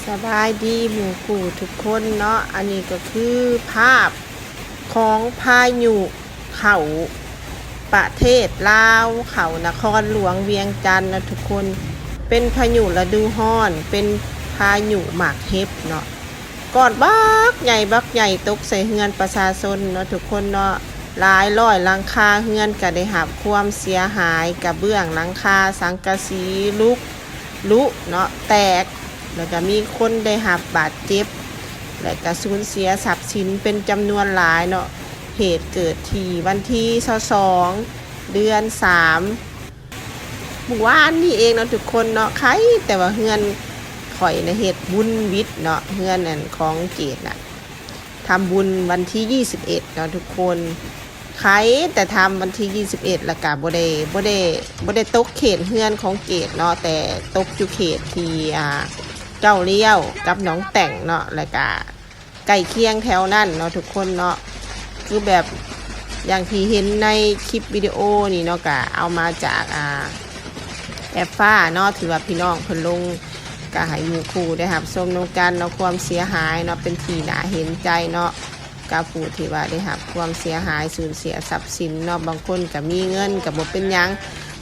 ສະບາຍດີໝູ່ຄູ່ທຸກຄົນເນາະ, ອັນນີ້ກໍຄືພາບຂອງພາຍຸເຂົ້າປະເທດລາວ, ເຂົ້ານະຄອນຫຼວງວຽງຈັນເນາະທຸກຄົນ. ເປັນພາຍຸລະດູຮ້ອນ, ເປັນພາຍຸໝາກເຫັບເນາະ. ກ້ອນບັກໃຫຍ່ບັກໃຫຍ່ຕົກໃສ່ເຮືອນປະຊາຊົນເນາະທຸກຄົນເນາະ. ຫຼາຍຮ້ອຍຫຼັງຄາເຮືອນກໍໄດ້ຮັບຄວາມເສຍຫາຍ, ກະເບື້ອງ, ຫຼັງຄາ, ສັງກະສີ ລຸ ເນາະ ແຕກ, ແລ້ວກະມີຄົນໄດ້ຮັບບາດເຈັບ ແລະກະສູນເສຍຊັບສິນເປັນຈຳນວນຫຼາຍເນາະ. ເຫດເກີດທີ່ວັນທີຊາວສອງ ເດືອນສາມ ມື້ວານນີ້ເອງເນາະທຸກຄົນເນາະ. ໄຄແຕ່ວ່າເຮືອນຂ້ອຍນະເຮັດບຸນວິດເນາະ, ເຮືອນອັນຂອງເກດນະ ທຳບຸນວັນທີຊາວເອັດເນາະທຸກຄົນ. ໄຄແຕ່ທຳວັນທີຊາວເອັດ ແລ້ວກະບໍ່ໄດ້ ບໍ່ໄດ້ ບໍ່ໄດ້ຕົກເຂດເຮືອນຂອງເກດເນາະ, ແຕ່ຕົກຢູ່ເຂດທີ່ ອ່າ ເກົ້າລ້ຽວກັບໜອງແຕ່ງເນາະ, ແລ້ວກະໃກ້ຄຽງແຖວນັ້ນເນາະທຸກຄົນເນາະ. ຄືແບບຢ່າງທີ່ເຫັນໃນຄລິບວິດີໂອນີ້ເນາະ, ກະເອົາມາຈາກ ອ່າ ແອັບຟ້າເນາະ ທີ່ວ່າພີ່ນ້ອງເພິ່ນລົງ ກະໃຫ້ໝູ່ຄູ່ໄດ້ຮັບຊົມນຳກັນເນາະ. ຄວາມເສຍຫາຍເນາະ ເປັນທີ່ໜ້າເຫັນໃຈເນາະ ກັບຜູ້ທີ່ວ່າໄດ້ຮັບຄວາມເສຍຫາຍ ສູນເສຍຊັບສິນເນາະ. ບາງຄົນກະມີເງິນກະບໍ່ເປັນຫຍັງ,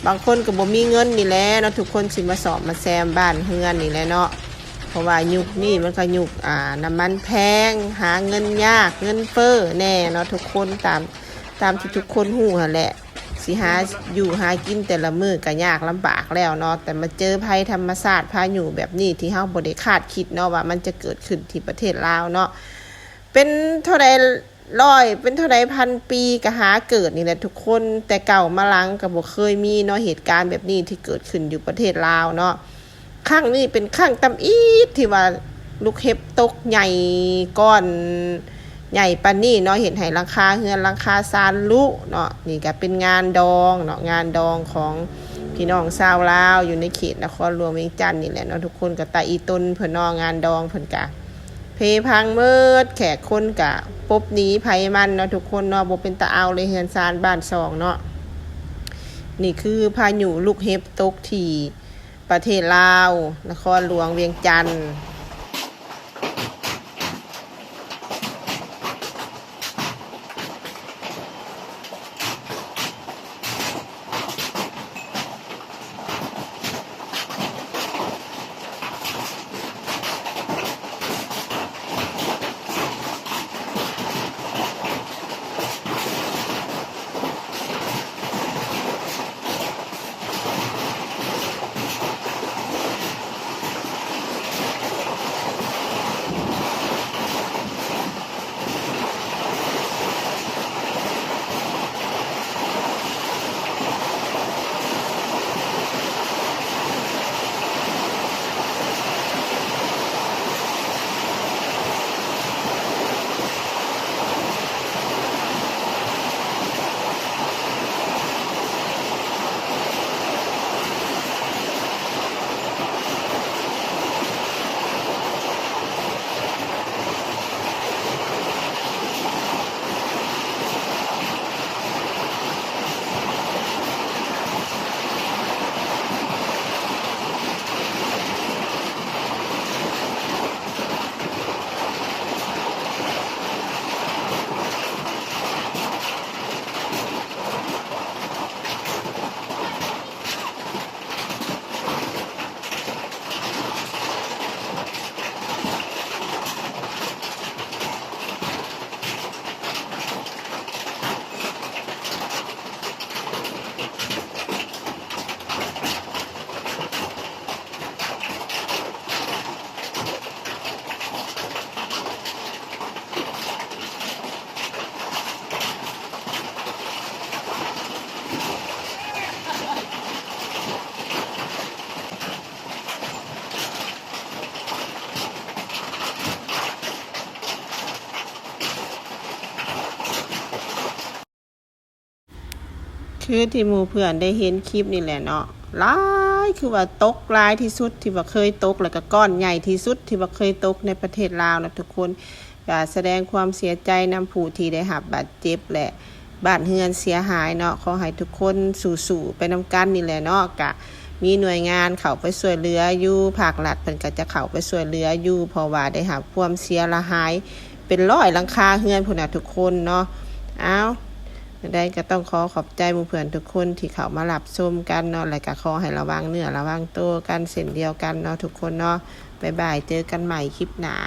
ບາງຄົນກະບໍ່ມີເງິນນີ້ແຫຼະເນາະ ທຸກຄົນຊິມາສ້ອມມາແຊມບ້ານເຮືອນນີ້ແຫຼະເນາະ. ເພາະວ່າຍຸກນີ້ມັນກະຍຸກ ອ່າ ນ້ຳມັນແພງ, ຫາເງິນຍາກ, ເງິນເຟີ້ແນ່ເນາະທຸກຄົນ, ຕາມ ຕາມທີ່ທຸກຄົນຮູ້ຫັ້ນແຫຼະ. ຊິຫາຢູ່ຫາກິນແຕ່ລະມື້ກະຍາກລຳບາກແລ້ວເນາະ, ແຕ່ມາເຈີໄພທຳມະຊາດ ພາຍຸແບບນີ້ທີ່ເຮົາບໍ່ໄດ້ຄາດຄິດເນາະ ວ່າມັນຈະເກີດຂຶ້ນທີ່ປະເທດລາວເນາະ. ເປັນເທົ່າໃດຮ້ອຍ ເປັນເທົ່າໃດພັນປີກະຫາເກີດນີ້ແຫຼະທຸກຄົນ, ແຕ່ເກົ່າມາຫຼັງກະບໍ່ເຄີຍມີເນາະ ເຫດການແບບນີ້ທີ່ເກີດຂຶ້ນຢູ່ປະເທດລາວເນາະ. ຄັ້ງນີ້ເປັນຄັ້ງຕຳອິດທີ່ວ່າລູກເຫັບຕົກໃຫຍ່ ກ້ອນໃຫຍ່ປານນີ້ເນາະ, ເຮັດໃຫ້ຫຼັງຄາເຮືອນຫຼັງຄາຊານຫຼຸເນາະ. ນີ້ກະເປັນງານດອງເນາະ, ງານດອງຂອງພີ່ນ້ອງຊາວລາວຢູ່ໃນເຂດນະຄອນຫຼວງວຽງຈັນນີ້ແຫຼະເນາະ. ທຸກຄົນກະຕາອີຕົນເພິ່ນເນາະ, ງານດອງເພິ່ນກະເພພັງໝົດ, ແຂກຄົນກະປົບໜີໃຜມັນເນາະທຸກຄົນເນາະ, ບໍ່ເປັນຕາເອົາເລີຍເຮືອນຊານບ້ານຊ່ອງເນາະ. ນີ້ຄືພາຍຸລູກເຫັບຕົກທີ່ ປະເທດລາວ, ນະຄອນຫຼວງວຽງຈັນ. ຄືທີ່ໝູ່ເພື່ອນໄດ້ເຫັນຄລິບນີ້ແຫຼະເນາະ, ຫຼາຍ ຄືວ່າຕົກຫຼາຍທີ່ສຸດທີ່ວ່າເຄີຍຕົກ ແລ້ວກະກ້ອນໃຫຍ່ທີ່ສຸດທີ່ວ່າເຄີຍຕົກໃນປະເທດລາວເນາະທຸກຄົນ. ກະສະແດງຄວາມເສຍໃຈນຳຜູ້ທີ່ໄດ້ຮັບບາດເຈັບ ແລະ ບ້ານເຮືອນເສຍຫາຍເນາະ. ຂໍໃຫ້ທຸກຄົນສູ້ໆໄປນຳກັນນີ້ແຫຼະເນາະ, ກະ ມີໜ່ວຍງານເຂົ້າໄປຊ່ວຍເຫຼືອຢູ່ ພາກລັດເພິ່ນກໍຈະເຂົ້າໄປຊ່ວຍເຫຼືອຢູ່ ເພາະວ່າໄດ້ຮັບຄວາມເສຍລະຫາຍເປັນຮ້ອຍຫຼັງຄາເຮືອນພຸ້ນນະທຸກຄົນເນາະ. ເອົ້າ ຈັ່ງໃດກໍຕ້ອງຂໍຂອບໃຈໝູ່ເພື່ອນທຸກຄົນທີ່ເຂົ້າມາຮັບຊົມກັນເນາະ ແລະກໍຂໍໃຫ້ລະວັງເນື້ອລະວັງໂຕກັນເຊັ່ນດຽວກັນເນາະທຸກຄົນເນາະ. ບາຍບາຍ ເຈີກັນໃໝ່ຄລິບໜ້າ.